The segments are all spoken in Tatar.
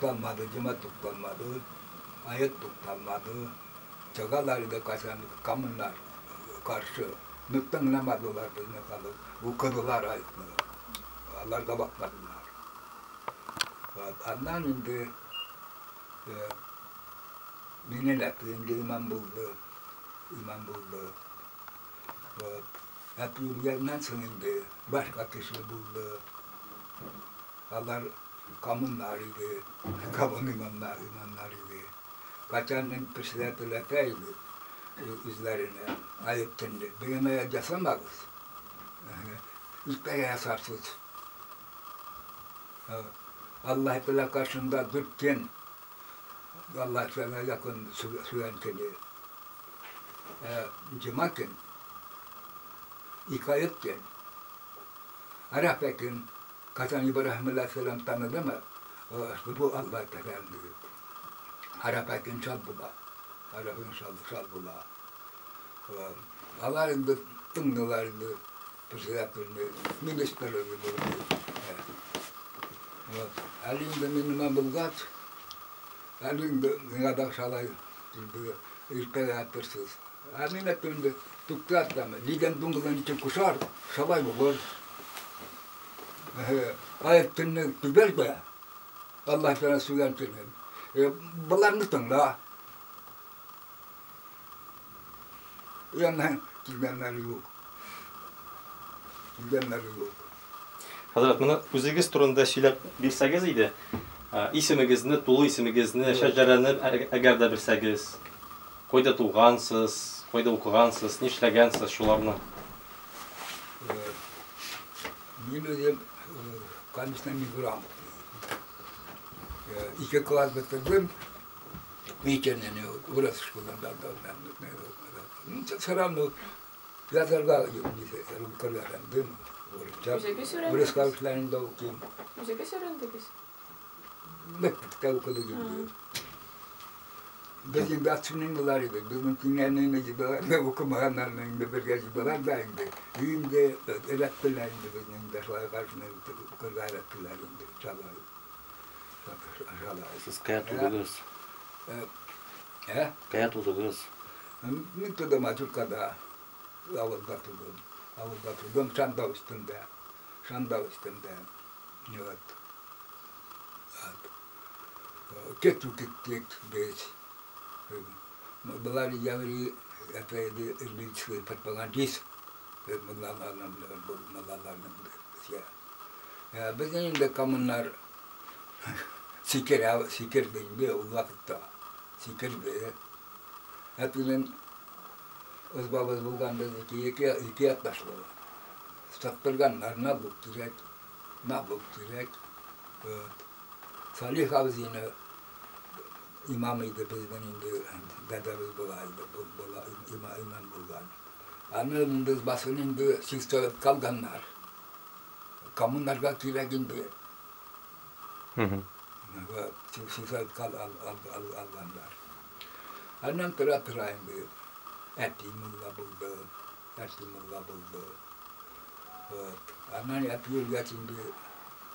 Тукталмады, cuma тукталмады, ayet тукталмады. Чыгалар иде качан коммуннар каршы. Тыңламадылар безне халык. Укыдылар аятны. Аларга бакмадылар. Аннан инде минем әти инде имам булды. Имам булды. Вот. Әти үлгәннән соң инде башка кеше булды. Алар коммуннар иде. Коммун имамнар, имамнар иде. Качан председатель әйтә иде үзләренә аеп төнле. Бүген аят ясамагыз. Иртәгә ясарсыз. Аллаһ Тәгалә каршында 4 көн Аллаһ Тәгалә якын сүгән көне. Җома көн, ике аят көн, Арафа көн, качан Ибраһим алейһиссәлам таныдымы, бу Аллаһ Тәгалә дип. Арафа көн шат була. Арафа көн шат була. Алар инде тыңлыйлар инде председательне, министр булды. Вот. Әле инде мин имам булгач, әле инде миңа да шалай инде иртәгә әтерсез. Ә мин әйттем инде, туктатам, дигән дуңгыздан ничек кушар, шалай булыр. Аят төнне түгел бе? Аллаһ Тәгалә сүгән төнен. Боларны тыңла. Яннан килгәннәр юк. Килгәннәр юк. Хәзрәт, моны үзегез турында сөйләп бирсәгез иде. Исемегезне, тулы исемегезне, шәҗәрәне әгәр дә белсәгез. Кайда тугансыз, кайда укыгансыз, нишләгәнсез шуларны? Мин үзем, конечно, не грамотный. Ике класс бетердем. Икенчене урыс школында. Все равно язарга өйрәндем. Урысча. Үзегез өйрәндегез? Урыс хәрефләрен дә укыйм. Үзегез өйрәндегез? Мәктәптә укыдык инде. Без инде отсюнинлар идек. Безнең тиңнәрне җибәрәләр, укымаганнарны инде бергә җибәрәләр дә инде. Инде өйрәттеләр инде безне инде шулай каршына укырга өйрәттеләр инде. Шалай. Шалай. Сез кая тудыгыз? Ә? Кая тудыгыз? Мин тудым Азуркада. Авылда тудым. Авылда тудым, Шандау өстендә. Шандау өстендә. Вот. Вот. Кету киттек без. Болар евреи, это еврейский пропагандист. Муллаларның безнең инде коммуннар сикерә, сикерде инде ул вакытта. Сикерде. Әтинең ызбабыз булган безнеке ике якташлы. Саттырганнар, налог кирәк, налог кирәк. Вот. Салих абзыйны имам иде безнең инде, дәдәбез була иде, була, имам булган. Аны без басын инде сельсовет калганнар. Коммуннарга кирәк инде. Сельсовет алганнар. Аннан тора-тора инде әти мулла булды, әти мулла булды. Вот. Аннан әти үлгәч инде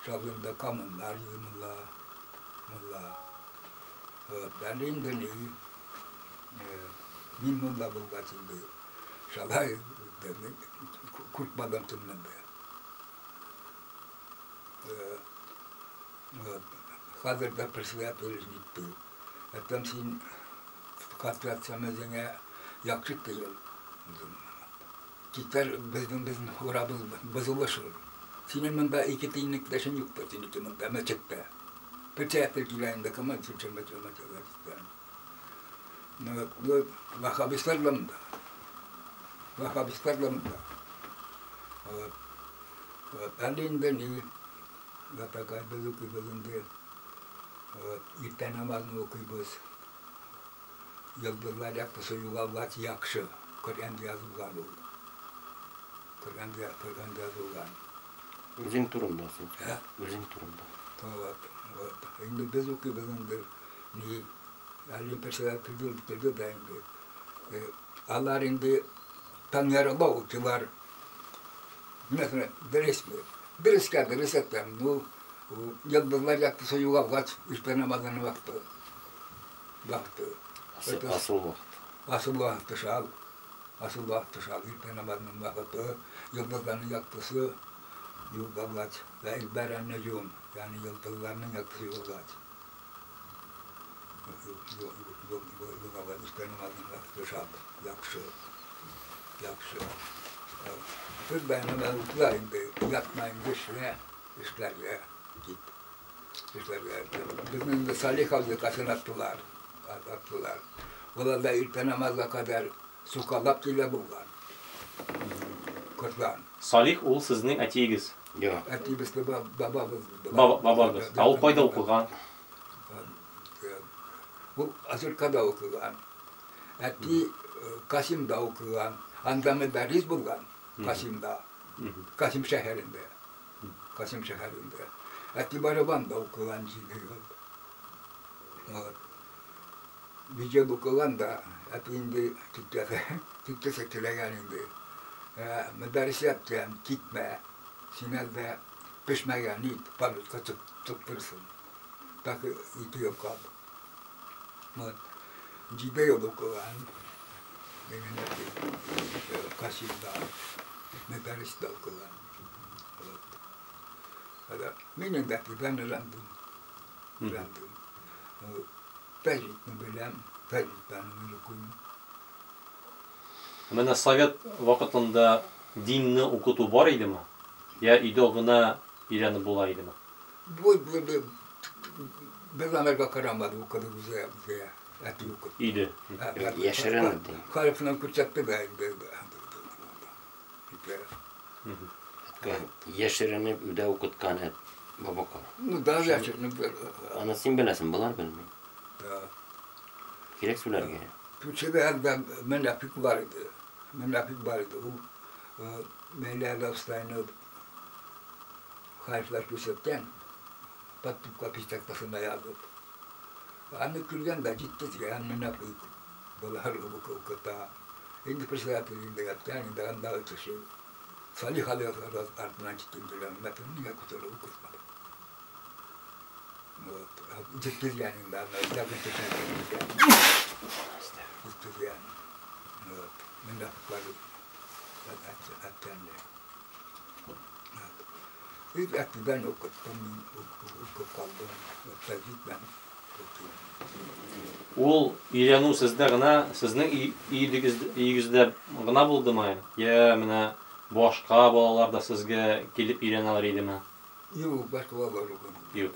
шагында коммуннар иде мулла, мулла. Вот. Әле инде ни, мин мулла булгач инде шалай куркмадым кемнән дә. Вот. Хәзер дә председатель җитте. Әйтәм, син кастрация үзеңә яхшы түгел. Китәр безнең урабыз бозылышыр. Синең монда ике тиенлек тәшен юктыр, синеке монда мәчеттә. Председатель килә инде, кем сүнчен мәчеттә. Ну, ваххабистлар да монда. Ваххабистлар да монда. Вот. Вот. Әле инде ни, Гатакай без укыйбыз инде. Вот. Иртә намазны укыйбыз. Йолдызлар яктысы югалгач яхшы. Коръәндә язылган ул. Коръәндә язылган. Үзең турында син. Ә? Үзең турында. Вот. Вот. Инде без укыйбыз инде. Ни, әле председатель килде дә инде. Алар инде таң ярыла укыйлар. Мәсәлән, дөресме? Дөрескә дөрес әйтәм. Ну, Йолдызлар яктысы югалгач, иртә намазының вакыты. Вакыты. Асыл вакыт. Асыл вакыты шал. Асыл вакыты шал. Иртә намазының вакыты, йолдызларның яктысы югалгач. Вә идбәрән нөҗүм, ягъни йолдызларның яктысы югалгач. Югалгач, иртә намазының вакыты шал. Яхшы. Яхшы. Бер бәйнәмә укыла инде, ятма инде эшлә, эшләргә кит. Эшләргә. Безнең инде Салих абзый кашын аттылар. Аттылар. Улар да иртә намазга кадәр сукалап килә булган. Корбан. Салих ул сезнең әтиегез? Юк. Әтиебез бабабыз. Бабагыз. Ә ул кайда укыган? Ул Азыркада укыган. Әти Касимда укыган. Анда мөдәррис булган Касимда. Касим шәһәрендә. Касим шәһәрендә. Әти барабанда укыган 7 ел. Вот. 5 ел укыган да, әти инде китәсе, китәсе теләгән инде. Мөдәррис әйткән, китмә. Син әлдә пешмәгән ит, памятка чыктырсын. Так 2 ел калды. Вот. 7 ел укыган. Минем әти Касимда, мөдәрристә укыган. Вот. Мин инде әтидән өйрәндем. Өйрәндем. Тәҗвидне беләм, тәҗвидтән укыйм. Менә совет вакытында динне укыту бар идеме? Я өйдә генә өйрәнеп була идеме? Бу без аларга карамадык, укыдык үзе, безгә әти укытты. Өйдә. Яшерен дин. Харифның күрсәтте дә инде. Яшеренеп өйдә укыткан әт бабака. Ну да, яшеренеп. Аны син беләсең, болар белми. Да. Кирәк сөйләргә. Türkçe'de elden münafık var idi. Münafık var idi. Ул Meyla Lafstein'ı harfler күрсәткән, подтупка печатьтасына язып. Аны күргән дә җитте дигән мөнәфик. Болар укыта. Инде председатель инде әйткән, инде анда кеше. Салих Али артынан киттем дигән, мәтен нигә күтәреп укытмады. Вот. Җитте дигән инде, аны якын дигән. Җитте дигән. Вот. Мөнәфиклар әйткәнләр. İlk әтидән укыттым, мин укып калдым. Тәҗвид белән укыйм. Ул өйрәнү сездә генә, сезнең өегездә генә булдымы? Я менә башка балалар да сезгә килеп өйрәнәләр идеме? Юк, башка балалар укыды. Юк.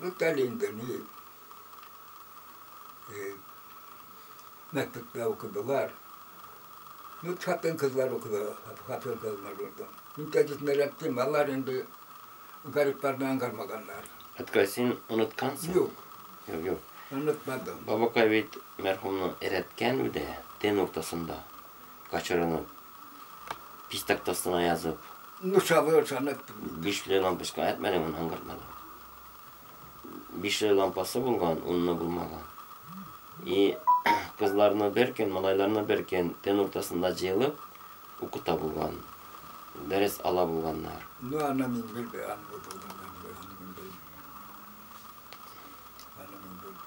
Әле инде ни мәктәптә укыдылар. Ну, хатын кызлар укыды, хатын кызлар укыды. Мин тәҗвидне өйрәттем, алар инде гариплардан кармаганнар. Әткәй, син оныткансың? Юк, Юк, юк. онытмадым. Бабакай бит мәрхүмне өйрәткән үдә, төн уртасында качырынып, пистактасына язып, Ну, шабыр санып. Бишле лампочка әйтмәдең, аны аңгыртмадым. Бишле лампасы булган, унны булмаган. И кызларны беркен, малайларны беркен төн уртасында җыелып укыта булган. Дәрес ала булганнар. Ну, аны мин белмим, аны аны мин белмим. Аны мин белмим.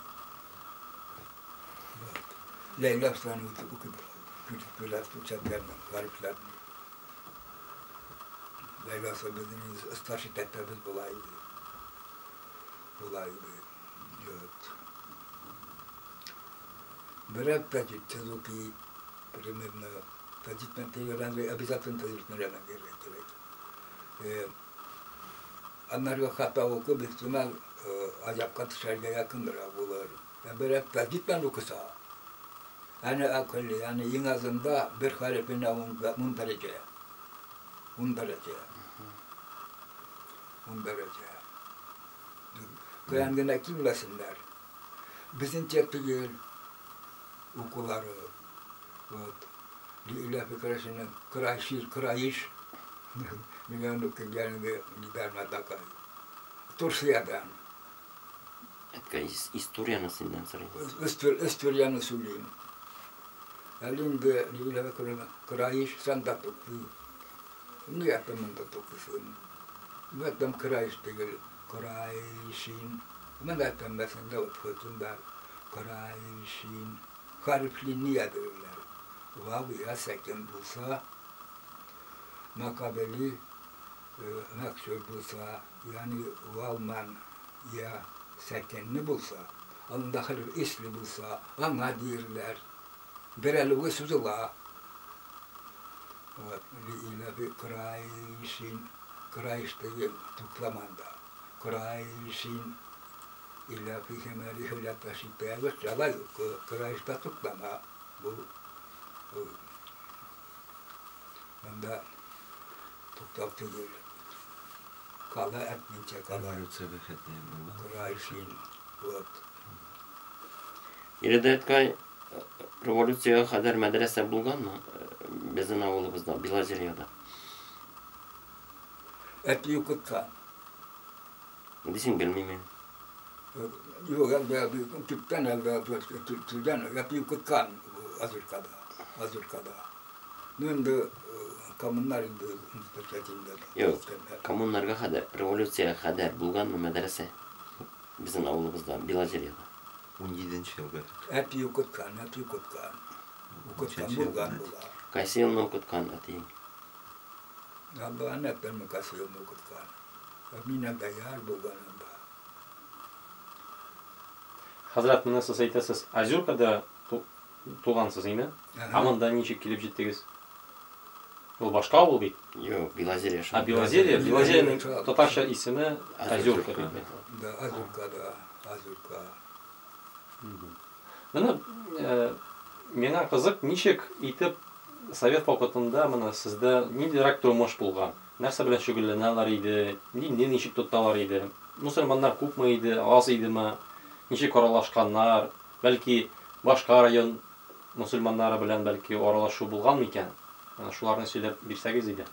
Вот. Ләйлә Арслан укыды. Күрсәттеләр, күрсәткән гарипләрне. Ләйлә Арслан безнең старший тәтәбез була иде. Була иде. Вот. Берәр тәҗвид укый, примерно. Тәҗвид белән обязательно тәҗвид белән кирәк. Аннары хата укып, ихтимал, азапка төшәргә якындыр булыр. Берәр тәҗвид белән укыса, yani akıllı, yani en azında bir harfine 10 derece. 10 derece. 10 derece. Kendine kimlesinler. Bizimce түгел укулары. Вот. İlahi Karaşı'nın Kıraşir, Kırayiş. Миллион geldi giderme dakay. Турсиядан. Әткәй, историяны синнән сорыйбыз. Историяны сөйлейм. Әле инде İlahi Kırayiş sen de toplu. Ne yaptın da toplusun? Там Крайш түгел, Крайшин. Монда тәмбәсендә вот хөтүн бар. Крайшин. Harfli niye derler? Vav ya sekin bulsa, makabeli meksur bulsa, yani vavman ya sekinli bulsa, anda harf isli bulsa, ana derler. Берәлүге сузыла. Вот, или Крайшин, Крайш деген тукламанда. Крайшин, или фихемери хилята шитәгә чала Крайшта туклама. Бу Монда туктап түгел. Кала әтминчә кала. Революция выходные была. Крайшин. Вот. Иреде әткәй, революциягә кадәр мәдрәсә булганмы? Безнең авылыбызда, Белозерьеда. Әти укыткан. Дисең белмим мин. Юк, әлбә төптән әлбә телдән әти укыткан Азуркада. Азуркада. Ну инде коммуннар инде инде. Юк, коммуннарга кадәр, революциягә кадәр булганмы мәдрәсә? Безнең авылыбызда, Белозерьеда. 17 елга. Әти укыткан, әти укыткан. Укыткан булган була. Кайсы елны укыткан әтиең? Аллаһ әтәм кайсы елны укыткан. Мин анда яр булган анда. Хәзрәт, менә сез әйтәсез, Азюркада тугансыз, име? Ә монда ничек килеп җиттегез? Ул башка авыл бит. Юк, Белозерье шул. А Белозерье, Белозерьеның татарча исеме Азюрка дип әйтелә. Да, Азюрка, да, Азюрка. Менә миңа кызык, ничек итеп совет вакытында менә сездә ниндирәк тормыш булган? Нәрсә белән шөгыльләнәләр иде? Динне ничек тоталар иде? Мусульманнар күпме иде, аз идеме? Ничек аралашканнар? Бәлки башка район мусульманнары белән бәлки аралашу булган микән? Менә шуларны сөйләп бирсәгез иде.